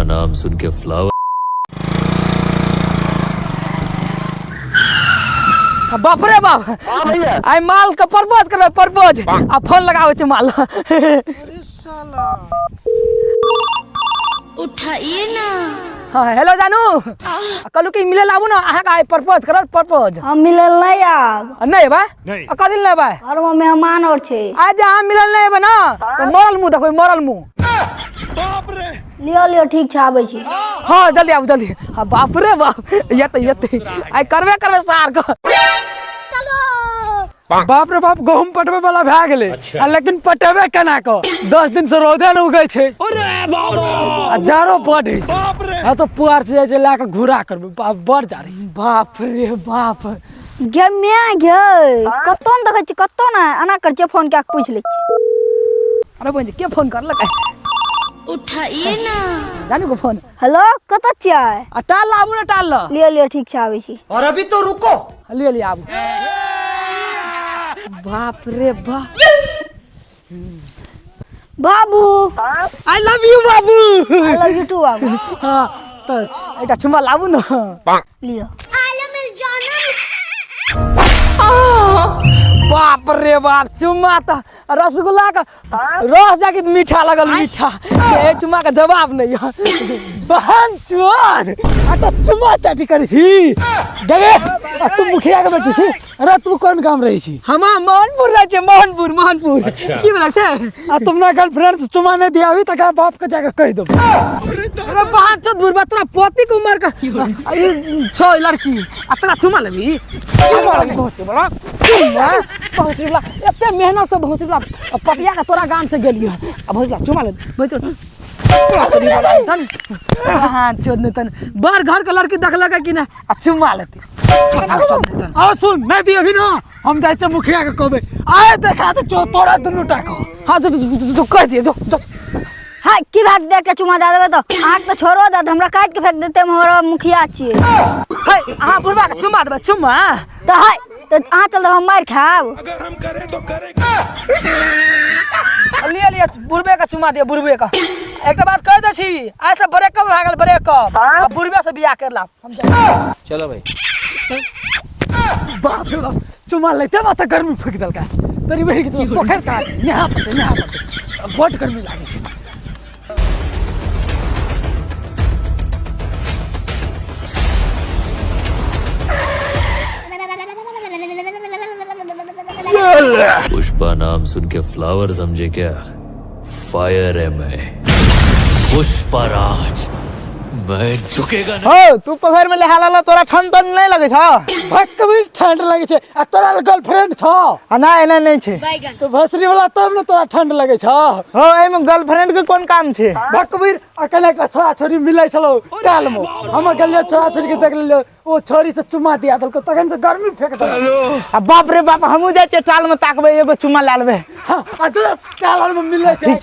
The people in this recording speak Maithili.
पुष्पा नाम सुन के फ्लावर बाप रे बाप, आइ माल के प्रपोज करबै, प्रपोज। आ फोन लगाबै छै माल। उठाइए ना। हाँ हेलो जानू, कहलू कि मिले लाबू ना अहाँके, आइ प्रपोज करब, प्रपोज। हम मिलल नहीं आब। नहीं एबै? आ कदिन नहीं एबै? घर में मेहमान और छै। आइ जे अहाँ मिलल नहीं एबै ना तऽ मरल मुँह देखबै, मरल मुँह। लियो लियो, ठीक छै, आबै छी। हाँ जल्दी आबू, जल्दी। हाँ बाप रे बाप, एतै एतै आइ करबे करबै सार के। बाप रे बाप, गहूम पटबै वाला भए गेलै। आ लेकिन पटेबै केना कऽ? 10 दिन से रौदे ने उगै छै आ जाड़ो बड होइ छै। हाँ तऽ पुआर से जाइ छै लए कऽ घूरा करबै। बाप, बड़ जाड़ छै। बाप रे बाप। गे my गे, कतौ ने देखै छी, कतौ ने। एना कर छियै, फोन कए कऽ पूछि लै छियै। अरे बहिन जी, के फोन करलक? उठाइए ना। जानू के फोन। हेलो, कतऽ छियै? आ टाल ला, आबू ने टाल ला। लियो लियो, ठीक छै, आबै छी। और अभी तो रुको। लियो लियो, आबू। बाप रे बाप। बाबू। I love you बाबू। I love you to बाबू। हाँ तऽ एकटा चुम्मा लाबू ने। लियो। बाप रे बाप, चुम्मा तऽ रसगुल्ला के रस जाके मीठा लगल, मीठा। ए चुम्मा के जवाब नहीं है। बहन चोर, आ तऽ चुम्मा चाटी करै छी गे? आ तू मुखिया के बेटी छी? अरे तू कोन गाम रहै छी? हम मोहनपुर रहै छियै, मोहनपुर, मोहनपुर। की भेलै से? आ तुम ना गर्लफ्रेंड से चुम्मा नहीं दियाबी तकरा बाप के जाके कहि देबो। अरे बहन चोद बुढ़बा, तोरा पति के उम्र के ई छौ लड़की आ तोरा चुम्मा लेबी? चुम्मा लेबी भोसड़ी वाला, चुम्मा भोसड़ी वाला। एते मेहनत से भोसड़ी वाला पटिया के तोरा गाम से गेलियो आ भोसड़ी वाला चुम्मा ले भोसड़ी भोसड़ी वाला तन। बहन चोद नहीं तन बड़ घर के लड़की देखलक कि ना आ चुम्मा लेती। बहन चोद नहीं तन। आ सुन, नहीं दियाबी ना हम जाइ छियै मुखिया के कहबै, आय देखा दे चो तोरा दुनू टा के। हाँ जो जो जो जो कह दिए, जो जो। हाँ की बात, देख के चुमा दए देबै तऽ अहाँके तऽ छोड़ो देत, हमरा काटि के फेंक देतै। हम हमरा मुखिया छियै। हे अहाँ बुढ़बा के चुम्मा देबै, चुम्मा? तऽ है तऽ अहाँ चलते हम मारि खायब। अगर हम करें तो करें। लिअ लिअ, बुढ़बे के चुम्मा दिअ, बुढ़बे के। एकटा बात कहि दै छी, आइ से ब्रेकअप भए गेल, ब्रेकअप। आ बुढ़बे से बियाह कर ला हम जाइ। चलो भाई। बाप रे बाप, चुम्मा लेते बा तऽ गर्मी फूकि देलका। तनी बहिन के पोखरि कात नहा पड़तै, नहा पड़तै, बड गर्मी लागै छै। पुष्पा नाम सुन के फ्लावर समझे क्या? फायर है मैं, पुष्पराज। मैं झुकेगा नहीं। हो तू पोखरि में नहा लेला, तोरा ठंड तो नहीं लगे छ? भक कभी ठंड लगे छै। आ तोरा गर्लफ्रेंड छ? आ ना, एना नहीं छै। तो भसरी वाला तब ने तोरा ठंड लगे छ। हो एहिमे गर्लफ्रेंड के कोन काम छै? भकबीर, अखन एकटा छोरा छोरी मिलै छलौ टाल में, हम गेलियै छोरा छोरी के देख लेलियै, ओ छोरी से चुम्मा दिया देलको, तखन से गर्मी फेंक देलक। आ बाप रे बाप, हमहूँ जाइ छियै टाल में ताकबै, एगो चुम्मा लए लेबै। हाँ, आ जो टाल में मिलै छै।